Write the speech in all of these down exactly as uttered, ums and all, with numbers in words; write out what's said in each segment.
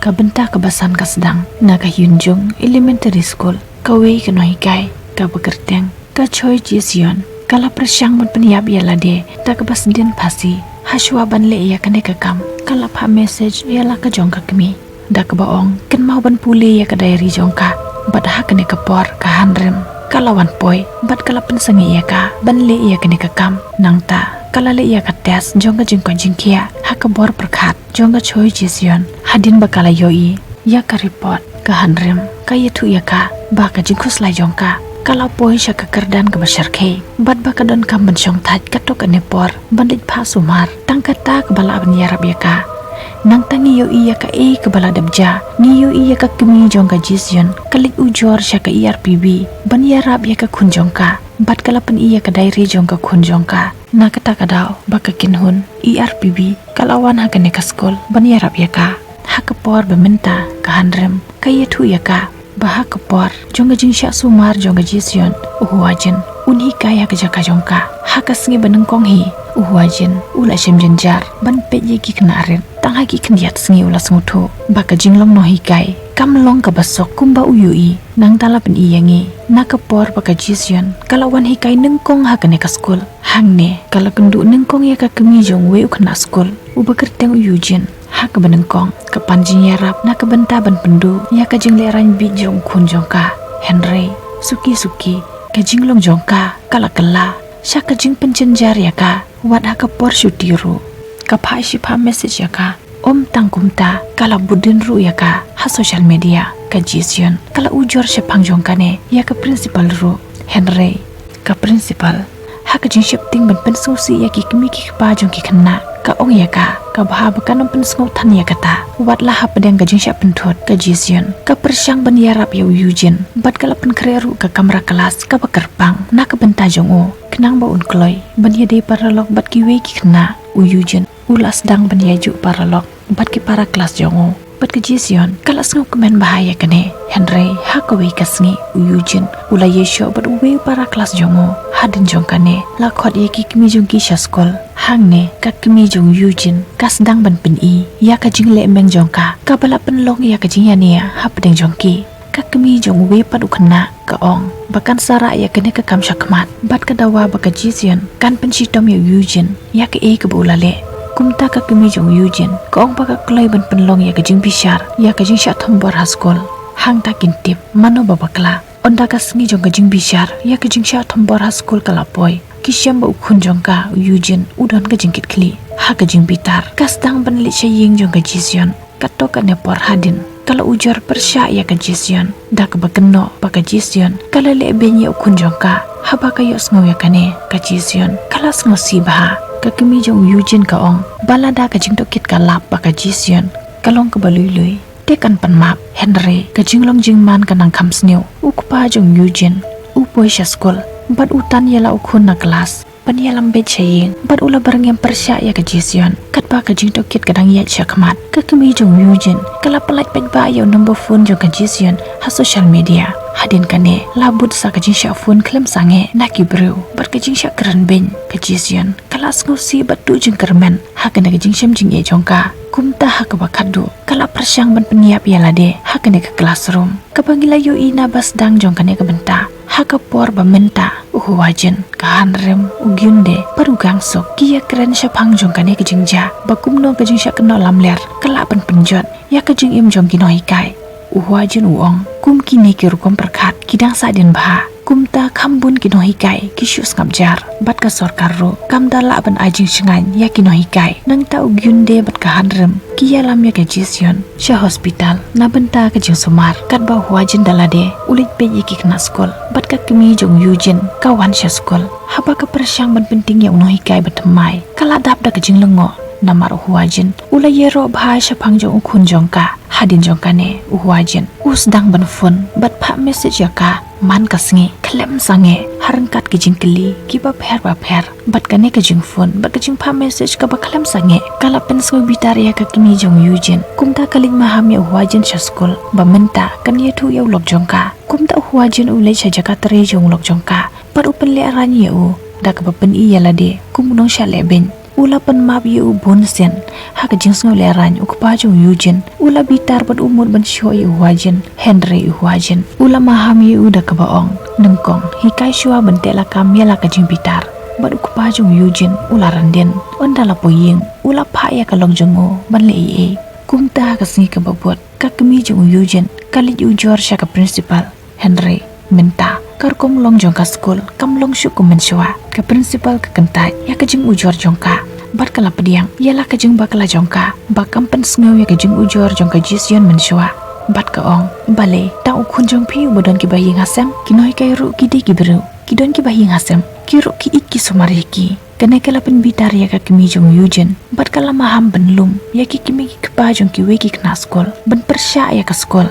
Ka bynta kaba san ka sdang na ka Hyunjung Elementary School, kawei ka nonghikai kaba kyrteng ka Choi Ji Seon ka la pyrshang ban pynïap ïa lade da kaba sdien phasi. Hashwa ban leh ïa kane ka kam, ka la phah message ïa la ka jong ka kmie da kaba ong kynmaw ban pule ïa ka diary jong ka. Bad ha kane ka por ka Hanrim ka la wan poi bad ka la pynsangeh ïa ka ban leh ïa kane ka kam. Nangta ka la leh ïa ka test jong ka jingkoit jingkhiah ha ka bor pyrkhat jong ka Choi Ji Seon. Hadien ba ka la ïohi ïa ka report, ka Hanrim ka ïathuh ïa ka ba ka jingkhuslai jong ka ka la poi sha ka kyrdan kaba shyrkhei bad ba ka donkam ban shong thait katto katne por ban leit phah sumar. Tang kata kaba lah ban ïarap ïa ka. Nangta ngi ïohi ïa kaei kaba la dep jia. Ngi ïohi ïa ka kmie jong ka Ji Seon ka leit ujor sha ka E R P B ban ïarap ïa ka khun jong ka. Bad ka la pyni ïa ka diary jong ka khun jong ka. Na kata ka daw ba ka kynhun E R P B ka la wan ha kane ka skul ban ïarap ïa ka. Ha ka por ba mynta ka Hanrim ka ïathuh ïa ka ba ha ka por jong ka jingshah sumar jong ka Ji Seon, u Hwa Jin un hikai ha ka jaka jong ka. Ha ka sngi ba nyngkong hi, u Hwa Jin u la shem jynjar ban peit ïa ki khynnah rit. Tang ha ki khyndiat sngi u la sngewthuh ba ka jinglong nonghikai kam long kaba suk kumba u ïohi. Nangta la pyni ïa ngi na ka por ba ka Ji Seon ka la wan hikai nyngkong ha kane ka skul. Hangne ka la kynduh nyngkong ïa ka kmie jong uwei u khynnah skul uba kyrteng u Yoo Jin. Ha kaba nyngkong ka pan jingïarap na ka bynta ban pynduh ïa ka jinglehrain bieit jong u khun jong ka. Hynrei suki suki ka jinglong jong ka ka la kylla sha ka jingpynjynjar ïa ka. Wat ha ka por shuti ruh ka phah shiphah message ïa ka. Ym tang kumta, ka la bud dien ruh ïa ka ha social media. Ka Ji Seon ka la ujor shaphang jong kane ïa ka principal ruh. Hynrei ka principal, ha ka jingsheptieng ban pynsngewsih ïa ki kmie ki kpa jong ki khynnah, ka ong ïa ka, ka bha ba kan ym pynsngew than ïa kata. Wat la hapdeng ka jingshah pynthut, ka Ji Seon ka pyrshang ban ïarap ïa u Yoo Jin bad ka la pynkhreh ruh ka kamra klas kaba kyrpang na ka bynta jong u, khnang ba un kloi ban ïadei paralok bad kiwei ki khynnah. U Yoo Jin u la sdang ban ïajuh paralok bad ki para klas jong u. Bad ka Ji Seon ka la sngewkmen bha ïa kane. Hynrei ha kawei ka sngi u Yoo Jin u la ïashoh bad uwei u para klas jong u. Hadien jong kane la khot ïa ki kmie jong ki sha skul. Hangne ka kmie jong u Yoo Jin ka sdang ban pyni ïa ka jinglehmeng jong ka, kaba la pynlong ïa ka jingïania hapdeng jong ki. Ka kmie jong uwei pat u khynnah ka ong ba kan sa rah ïa kane ka kam shakhmat bad ka dawa ba ka Ji Seon kan pynshitom ïa u Yoo Jin ïa kaei kaba u la leh. Kumta ka kmie jong u Yoo Jin ka ong ba ka kloi ban pynlong ïa ka jingbishar ïa ka jingshah thombor ha skul. Hangta kin tip mano ba bakla. Ynda ka sngi jong ka jingbishar ïa ka jingshah thombor ha skul ka la poi, ki shem ba u khun jong ka u Yoo Jin u don ka jingkitkhlieh. Ha ka jingbitar ka sdang ban leit sha ïing jong ka Ji Seon. Katto katne por hadien ka la ujor pyrshah ïa ka Ji Seon da kaba kynnoh ba ka Ji Seon ka la leh beiñ ïa u khun jong ka. Haba ka ïohsngew ïa kane ka Ji Seon ka la sngewsih bha. Ka kmie jong u Yoo Jin ka ong ba lada ka jingtohkit ka lap ba ka Ji Seon ka long kaba lui lui, te kan pan map. Hynrei ka jinglong jingman ka nang kham sniew. U kpa jong u Yoo Jin u poi sha skul bad u tan ïa la u khun na klas ban ïalam beit sha ïing bad u la byrngem pyrshah ïa ka Ji Seon. Katba ka jingtohkit ka dang ïaid shakhmat, ka kmie jong u Yoo Jin ka la pyllait paidbah ïa u number phone jong ka Ji Seon ha social media. Hadien kane la bud sa ka jingshah phone khlem sangeh na ki briew bad ka jingshah kren beiñ. Ka Ji Seon ka la sngewsih bad duh jingkyrmen ha kane ka jingshem jingeh jong ka. Kumta ha kaba khatduh ka la pyrshang ban pynïap ïa lade ha kane ka classroom. Kaba ngi la ïohi na ba sdang jong kane ka bynta, ha ka por ba mynta u Hwa Jin, ka Hanrim, u Geun Dae bad u Gang Suk ki ïakren shaphang jong kane ka jingjia ba kumno ka jingshah kynnoh lamler ka lah ban pynjot ïa ka jingim jong ki nonghikai. U Hwa Jin u ong, kum kine ki rukom pyrkhat ki dang sahdien bha, kumta kham bun ki nonghikai ki shu sngap jar bad ka sorkar ruh kam da lah ban ai jingshngaiñ ïa ki nonghikai. Nangta u Geun Dae bad ka Hanrim ki ïalam ïa ka Ji Seon sha hospital na bynta ka jingsumar. Katba u Hwa Jin da lade u leit peit ïa ki khynnah skul bad ka kmie jong u Yoo Jin ka wan sha skul. Haba ka pyrshang ban pyntieng ïa u nonghikai ba thymmai, ka la dap da ka jinglyngngoh namar u Hwa Jin u la ïaroh bha shaphang jong u khun jong ka. Hadien jong kane u Hwa Jin u sdang ban phone bad phah message ïa ka man ka sngi khlem sangeh ha ryngkat ki jingkylli kiba pher ba pher. Bad kane ka jingphone bad ka jingphah message kaba khlem sangeh ka la pynsngew bitar ïa ka kmie jong u Yoo Jin. Kumta ka leit maham ïa u Hwa Jin sha skul ba mynta kan ïathuh ïa u lok jong ka. Kumta u Hwa Jin u leit sha jaka trei jong u lok jong ka bad u pynlehraiñ ïa u da kaba pyni ïa lade kum u nongshah lehbeiñ. U la pynmap ïa u bun sien. Ha ka jingsngewlehraiñ u kpa jong u Eugene u la bitar bad u mut ban shoh ïa u Hwajin. Hynrei u Hwajin u la maham ïa u da kaba ong, "Nyngkong, hikai shuwa ban teh lakam ïa la ka jingbitar." Bad u kpa jong u Eugene u la randin. Ynda la poi ïing u la phah ïa ka long jong u ban leh ei ei. Kumta ha ka sngi kaba bud ka kmie jong u Eugene ka leit ujor sha ka principal. Hynrei mynta ka rukom long jong ka skul kam long shuh kum mynshuwa. Ka principal ka kyntait ïa ka jingujor jong ka bad ka la pdiang ïa la ka jingbakla jong ka ba kam pynsngew ïa ka jingujor jong ka Jiseon mynshuwa. Bad ka ong, "Balei tang u khun jong phi uba don kiba ïing ha sem? Ki nonghikai ruh ki dei ki briew, ki don kiba ïing ha sem, ki ruh ki ïeit ki sumar ïa ki." Kane ka la pynbitar ïa ka kmie jong u Eugene bad ka la maham ban lum ïa ki kmie ki kpa jong kiwei ki khynnah skul ban pyrshah ïa ka skul.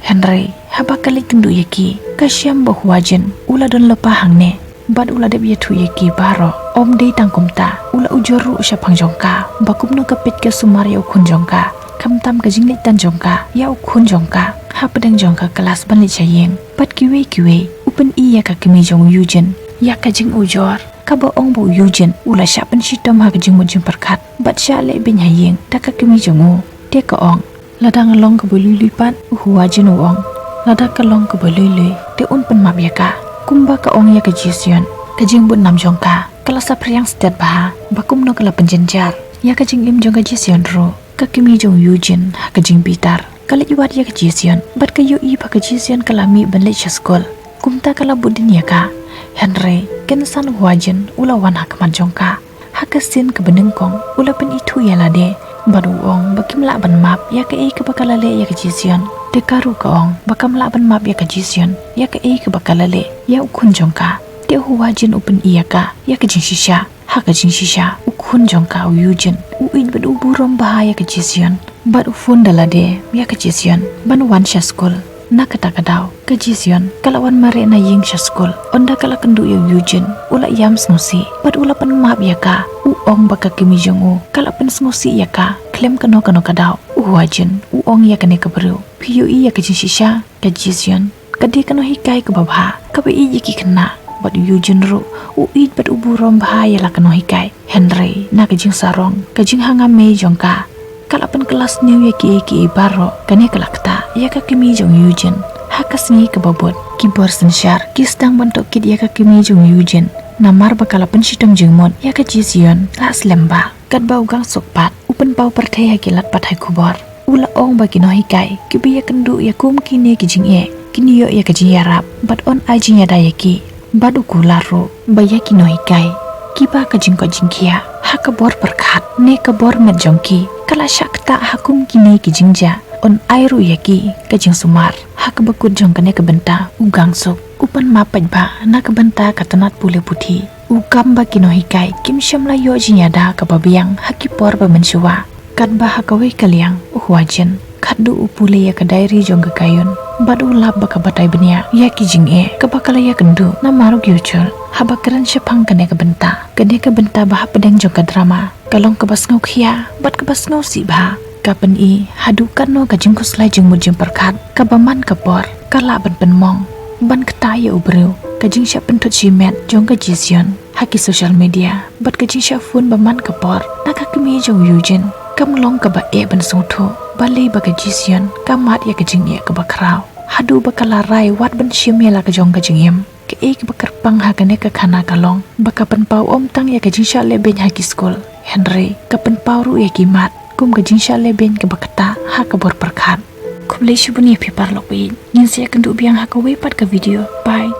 Hynrei haba ka leit kynduh ïa ki ka shem ba u Hwajin u la don lypa hangne bad u la dep ïathuh ïa ki baroh. Ym dei tang kumta, u la ujor ruh shaphang jong ka ba kumno ka peit ka sumar ïa u khun jong ka, khamtam ka jingleit tan jong ka ïa u khun jong ka hapdeng jong ka klas ban leit sha ïing. Bad kiwei kiwei u pyni ïa ka kmie jong u Eugene ïa ka jingujor, kaba ong ba u Eugene u la shah pynshitom ha ka jingmut jingpyrkhat bad shah leh beiñ ha ïing da ka kmie jong u. Te ka ong, "Lada nga long kaba lui lui pat," u Hwajin u ong, "lada ka long kaba lui lui te un pynmap ïa ka." Kumba ka ong ïa ka Jiseon, ka jingbud nam jong ka ka la saphriang stet bha ba kumno ka la pynjynjar ïa ka jingim jong ka Jiseon ruh. Ka kmie jong u Eugene ha ka jingbitar ka leit wad ïa ka Jiseon bad ka ïohi ba ka Jiseon ka la mih ban leit sha skul. Kumta ka la bud dien ïa ka. Hynrei kynsan u Hwajin u la wan ha khmat jong ka. Ha ka sien kaba nyngkong u la pynithuh ïa lade bad u ong ba kim lah ban map ïa kaei kaba ka la leh ïa ka Jiseon. Te ka ruh ka ong ba kam lah ban map ïa ka Jiseon ïa kaei kaba ka la leh ïa u khun jong ka. Te u Hwajin u pyni ïa ka ïa ka jingshisha. Ha ka jingshisha u khun jong ka u Eugene u ïeit bad u burom bha ïa ka Jiseon bad u phone da lade ïa ka Jiseon ban wan sha skul. Na kata ka daw ka Jiseon ka la wan mareh na ïing sha skul. Ynda ka la kynduh ïa u Eugene u la ïam sngewsih bad u la pynmap ïa ka. U ong ba ka kmie jong u ka la pynsngewsih ïa ka khlem kano kano ka daw. U Hwajin u ong ïa kane ka briew, "Phi ïohi ïa ka jingshisha, ka Jiseon ka dei ka nonghikai kaba bha kaba ïeit ïa ki khynnah bad u Eugene ruh u ïeit bad u burom bha ïa la ka nonghikai." Hynrei na ka jingsarong ka jinghanga mei jong ka ka la pynkylla sniew ïa kiei kiei baroh. Kane ka la ktah ïa ka kmie jong u Eugene. Ha ka sngi kaba bud ki bor synshar ki sdang ban tohkit ïa ka kmie jong u Eugene namar ba ka la pynshitom jingmut ïa ka Jiseon la slem bha. Katba u Gangsuk pat u pynpaw pyrthei ha ki lad pathai khubor, u la ong ba ki nonghikai kiba ïakynduh ïa kum kine ki jingeh kin ïoh ïa ka jingïarap bad yn ai jingïada ïa ki. Bad u kular ruh ba ïa ki nonghikai kiba ka jingkoit jingkhiah ha ka bor pyrkhat ne ka bor met jong ki ka la shah ktah ha kum kine ki jingjia, yn ai ruh ïa ki ka jingsumar. Ha kaba kut jong kane ka bynta u Gangsuk u pynmap paidbah na ka bynta ka tnat pule puthi. U kam ba ki nonghikai kim shym la ïoh jingïada kaba biang ha ki por ba mynshuwa. Katba ha kawei ka liang u Hwajin khatduh u pule ïa ka diary jong ka Kayun bad u lap ba ka batai bniah ïa ki jingeh kaba ka la ïakynduh namar u Gyeochol. Haba kren shaphang kane ka bynta, kane ka bynta ba hapdeng jong ka drama ka long kaba sngewkhia bad kaba sngewsih bha. Ka pyni haduh katno ka jingkhuslai jingmut jingpyrkhat kaba man ka por ka lah ban pynmong ban ktah ïa u briew. Ka jingshah pynthut shimet jong ka Jiseon ha ki social media bad ka jingshah phone ba man ka por na ka kmie jong u Eugene kam long kaba eh ban sngewthuh. Balei ba ka Jiseon ka mad ïa ka jingeh kaba khraw haduh ba ka la rai wat ban shim ïa la ka jong ka jingim. Kaei kaba kyrpang ha kane ka khana ka long ba ka pynpaw ym tang ïa ka jingshah leh beiñ ha ki skul, hynrei ka pynpaw ruh ïa ki mat kum ka jingshah leh beiñ kaba ktah ha ka bor pyrkhat. Khublei shibun ïa phi paralok ba ïeit. Ngin sa ïakynduh biang ha kawei pat ka video. Bye.